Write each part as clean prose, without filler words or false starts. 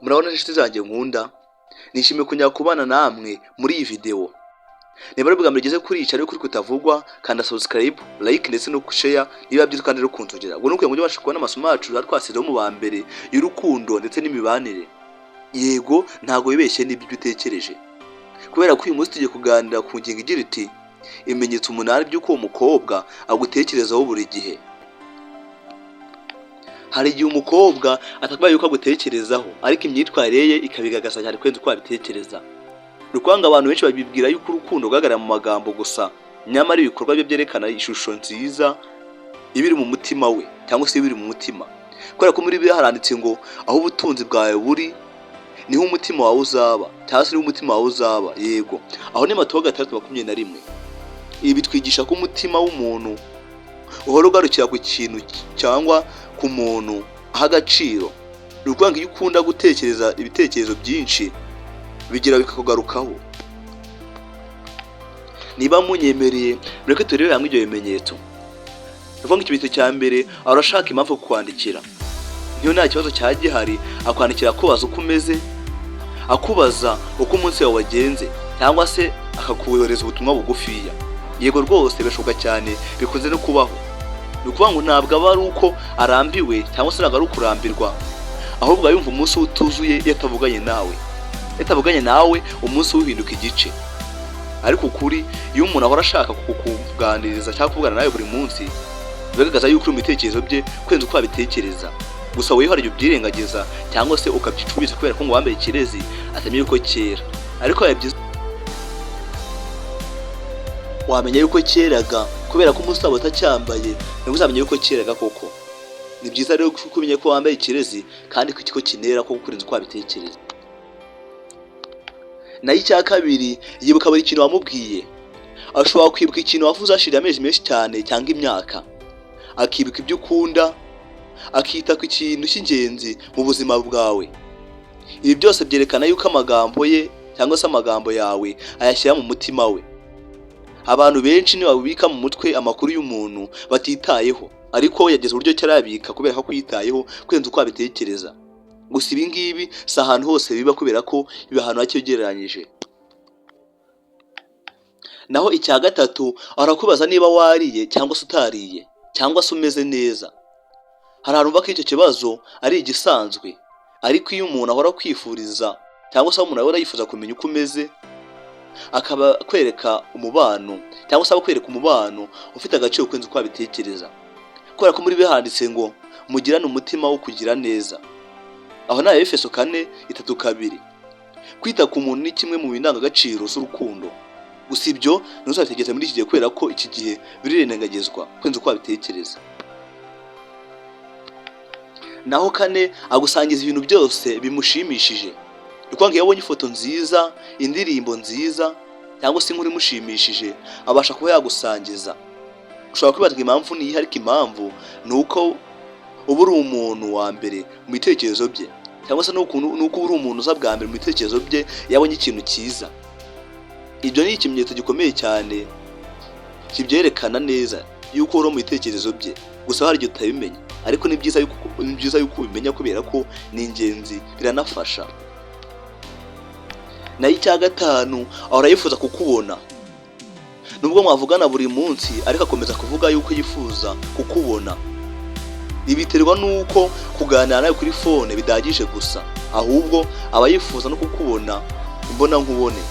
Murabona, inshuti zanjye nkunda, nishimiye kongera kubana namwe muri iyi video. Niba ari ubwa mbere ugeze kuri iyi channel kuri kutavugwa, kanda subscribe, like ndetse no share niba byiza, kandi no kunzogera. Ubwo nuko ngo ubashe kubona amasomo yacu tuba twasizeho mu ba mbere y'urukundo ndetse n'imibanire. Yego, ntabwo wibeshye n'ibyo utekereje, kubera ko uyu munsi tugiye kuganira ku ngingo igira iti: "Ibimenyetso 8 by'uko uwo mukobwa agutekerezaho buri gihe." Hari igihe umukobwa atakabaye yuko agutekerezaho, ariko imyitwarire ye ikabigaragaza cyane kurenza uko wabitekereza. Ni ukuvuga ngo abantu benshi babibwira yuko urukundo rugaragara mu magambo gusa, nyamara ibikorwa bye byerekana ishusho nziza ibiri mu mutima we cyangwa se ibiri mu mutima, kubera ko muri Bibiliya haranditse ngo: "Aho ubutunzi bwawe buri niho umutima wawe uzaba", cyangwa se niho umutima wawe uzaba. Yego, aho ni Matayo 6:21. Ibi bitwigisha ko umutima w'umuntu uhora ugarukira ku kintu cyangwa ku muntu aha agaciro. Ni ukuvuga ngo iyo ukunda gutekereza ibitekerezo byinshi, bigira bikakugarukaho. Niba munyemereye, mureke turebere hamwe ibyo bimenyetso. Ni ukuvuga ngo ikimenyetso cya mbere, ahora ashaka impamvu yo kukwandikira. Niyo nta kibazo cyaba gihari, akwandikira akubaza uko umeze, akubaza uko umunsi wawe wagenze, cyangwa se akakohereza ubutumwa bugufiya. Yego rwose, birashoboka cyane, bikunze no kubaho. Ni ukuvuga ngo ntabwo aba ari uko arambiwe cyangwa se ntabwo ari ukurambirwa, ahubwo aba yumva umunsi we utuzuye iyo atavuganye nawe. Iyo atavuganye nawe, umunsi we uhinduka igice. Ariko ukuri, iyo umuntu ahora ashaka kukuganiriza cyangwa kuvugana nawe buri munsi, bigaragaza yuko uri mu bitekerezo bye kurenza uko wabitekereza. Gusa wowe hari igihe ubyirengagiza cyangwa se ukabyicubiza kubera ko ngo wambaye ikirezi atamenya yuko cyera. Ariko biba byiza wamenya yuko cyeraga, kubera ko umunsi waba utacyambaye nibwo uzamenya yuko cyeraga koko. Ni byiza rero ko umenya ko wambaye ikirezi kandi ko ikigo kinera koko kurenza uko wabitekereza. Naho icya kabiri, yibuka buri kintu wamubwiye. Ashobora kwibuka ikintu wavuze hashira amezi menshi cyane cyangwa imyaka, akibuka ibyo ukunda, akita ku kintu cy'ingenzi mu buzima bwawe. Ibi byose byerekana yuko amagambo ye cyangwa se amagambo yawe ayashyira mu mutima we. Abantu benshi ntibabika mu mutwe amakuru y'umuntu batitayeho, ariko we yageze uburyo ki arayabika kubera ko akwitayeho kurenza uko wabitekereza. Gusa ibi ngibi si ahantu hose biba, kubera ko biba ahantu hake ugereranyije. Naho icya gatatu, arakubaza niba wariye cyangwa se utariye cyangwa se umeze neza. Hari ahantu umva ko icyo kibazo ari igisanzwe, ariko iyo umuntu ahora akwifuriza cyangwa se aho umuntu ahora yifuza kumenya uko umeze, akaba akwereka umubano cyangwa se akwereka umubano ufite agaciro kurenza uko wabitekereza, kubera ko muri Bibiliya handitse ngo: "Mugirane umutima wo kugira neza." Aho ni Efeso 4:3-2. Kwita ku muntu ni kimwe mu ndangagaciro z'urukundo. Gusa ibyo ntuzabitekereze muri iki gihe, kubera ko iki gihe birirengagizwa kurenza uko wabitekereza. Naho kane, agusangiza ibintu byose bimushimishije. Ni ukuvuga ngo iyo abonye ifoto nziza, indirimbo nziza cyangwa se inkuru imushimishije, abasha kuba yagusangiza. Ushobora kwibaza ngo impamvu ni iyihe? Ariko impamvu ni uko uba uri umuntu wa mbere mu bitekerezo bye, cyangwa se nuko uba uri umuntu uza bwa mbere mu bitekerezo bye iyo abonye ikintu cyiza. Ibyo ni ikimenyetso gikomeye cyane kibyerekana neza yuko uri mu bitekerezo bye. Gusa hari igihe utabimenya, ariko ni byiza yuko ubimenya, kubera ko ni ingenzi, biranafasha. Naho icya gatanu, ahora yifuza kukubona. Nubwo mwavugana buri munsi, ariko akomeza kuvuga yuko yifuza kukubona. Ibi biterwa n'uko kuganira nawe kuri phone bidahagije gusa, ahubwo aba yifuza no kukubona imbonankubone.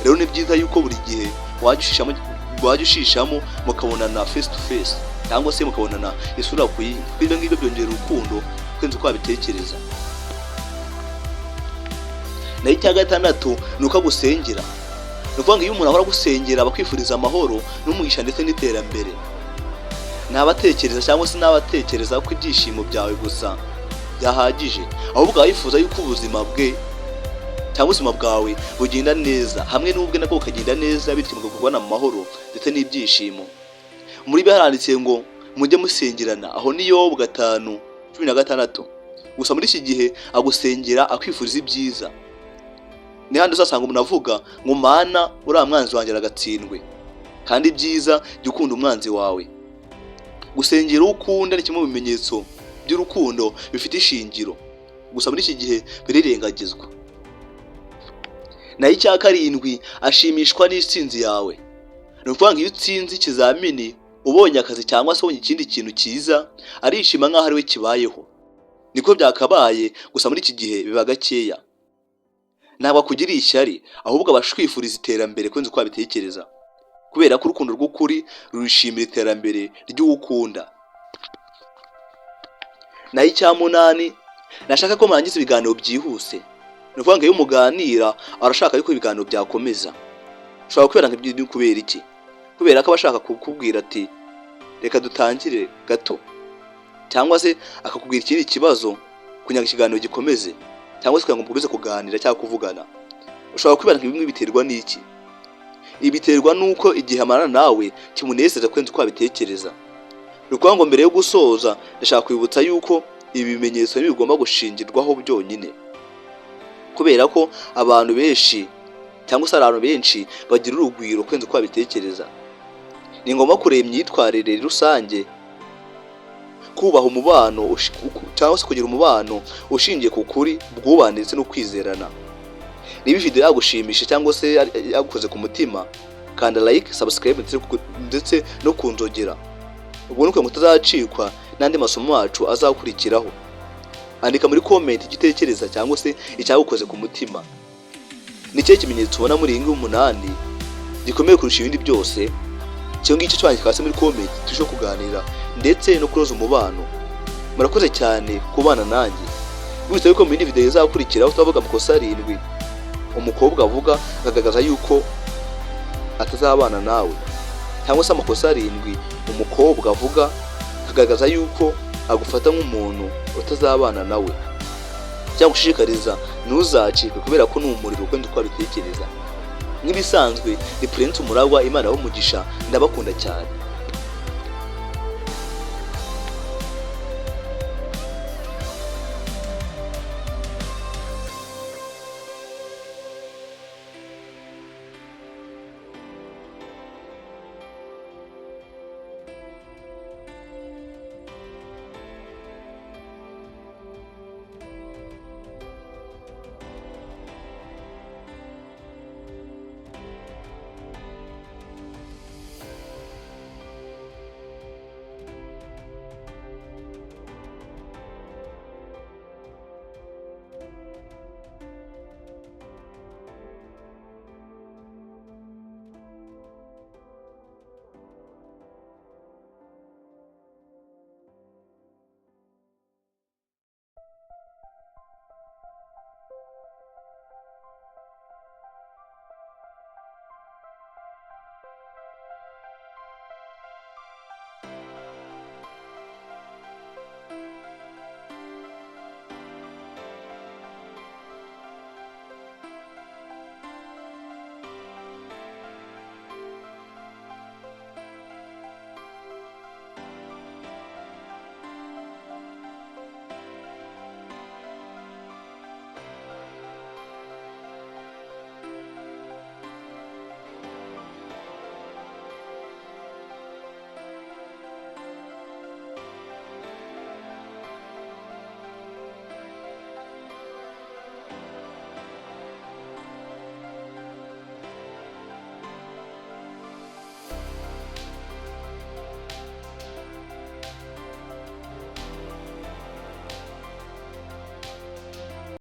Rero ni byiza yuko buri gihe wajya ushishamo mukabonana face to face cyangwa se mukabonana isura ku yindi, kuko ibyo ngibyo byongera urukundo kurenza uko wabitekereza. Naho icya gatandatu ni uko agusengera. Ni ukuvuga ngo iyo umuntu ahora agusengera, aba akwifuriza amahoro n'umugisha ndetse n'iterambere. Ntabatekereza cyangwa se n'abatekereza ko ibyishimo byawe gusa byahagije, ahubwo aba yifuza yuko ubuzima bwe cyangwa ubuzima bwawe bugenda neza hamwe n'ubwe nabwo bukagenda neza, bityo mugakubona mu mahoro ndetse n'ibyishimo. Muri Bibiliya haranditse ngo: "Mujye musengerana." Aho ni Yobu 5:16. Gusa muri iki gihe agusengera akwifuriza ibyiza. Ni handi uzasanga umuntu avuga ngo: "Mana, uriya mwanzi wanjye aragatsindwe." Kandi ibyiza, jya ukunda umwanzi wawe. Gusengera uwo ukunda ni kimwe mu bimenyetso by'urukundo bifite ishingiro. Gusa muri iki gihe birirengagizwa. Naho icya karindwi, ashimishwa n'intsinzi yawe. Ni ukuvuga ngo iyo utsinze ikizamini, ubonye akazi cyangwa se ubonye ikindi kintu cyiza, arishima nk'aho ari we kibayeho. Niko byakabaye, gusa muri iki gihe biba gakeya. Ntabwo akugiriye ishyari, ahubwo aba akwifuriza iterambere kurenza uko wabitekereza, kubera ko urukundo rw'ukuri rurishimira iterambere ry'uwo ukunda. Naho icya munani, ntashaka ko murangiza ibiganiro byihuse. Ni ukuvuga ngo iyo muganira arashaka yuko ibiganiro byakomeza. Ushobora kubera ngo ibyo ni kubera iki? Kubera ko aba ashaka kukubwira ati: "Reka dutangire gato", cyangwa se akakubwira ikindi kibazo kugira ngo ikiganiro gikomeze, cyangwa se kugira ngo mukomeze kuganira cyangwa kuvugana. Ushobora kwibaza ngo ibi ngibi biterwa n'iki? Ibi biterwa n'uko igihe amarana nawe kimunezeza kurenza uko wabitekereza. Ni ukuvuga ngo mbere yo gusoza, ndashaka kwibutsa yuko ibi bimenyetso ntibigomba gushingirwaho byonyine, kubera ko abantu benshi cyangwa se abantu benshi bagira urugwiro kurenza uko babitekereza. Ni ngombwa kureba imyitwarire rusange, kubaha umubano cyangwa se kugira umubano ushingiye ku kuri, ubwubahane ndetse no kwizerana. Niba video yagushimisha cyangwa se yagukoze ku mutima, kanda like, subscribe ndetse no kunzogera. Ubwo ni ukugira ngo utazacikwa n'andi masomo yacu azakurikiraho. Andika muri comment icyo utekereza cyangwa se icyagukoze ku mutima. Ni ikihe kimenyetso ubona muri iyi ngiyi umunani gikomeye kurusha ibindi byose? Icyo ngicyo cyandika hasi muri comment, turusheho kuganira ndetse no kunoza umubano. Murakoze cyane kubana nanjye. Bibutse yuko mu yindi video izakurikiraho tuzavuga amakosa arindwi umukobwa avuga akagaragaza yuko atazabana nawe, cyangwa se amakosa arindwi umukobwa avuga akagaragaza yuko agufata nk'umuntu utazabana nawe. Cyangwa gushishikariza, ntuzacikwe, kubera ko ni umuriro ukurenza uko wabitekereza. Nk'ibisanzwe ni Prince Umuragwa. Imana umugisha, ndabakunda cyane.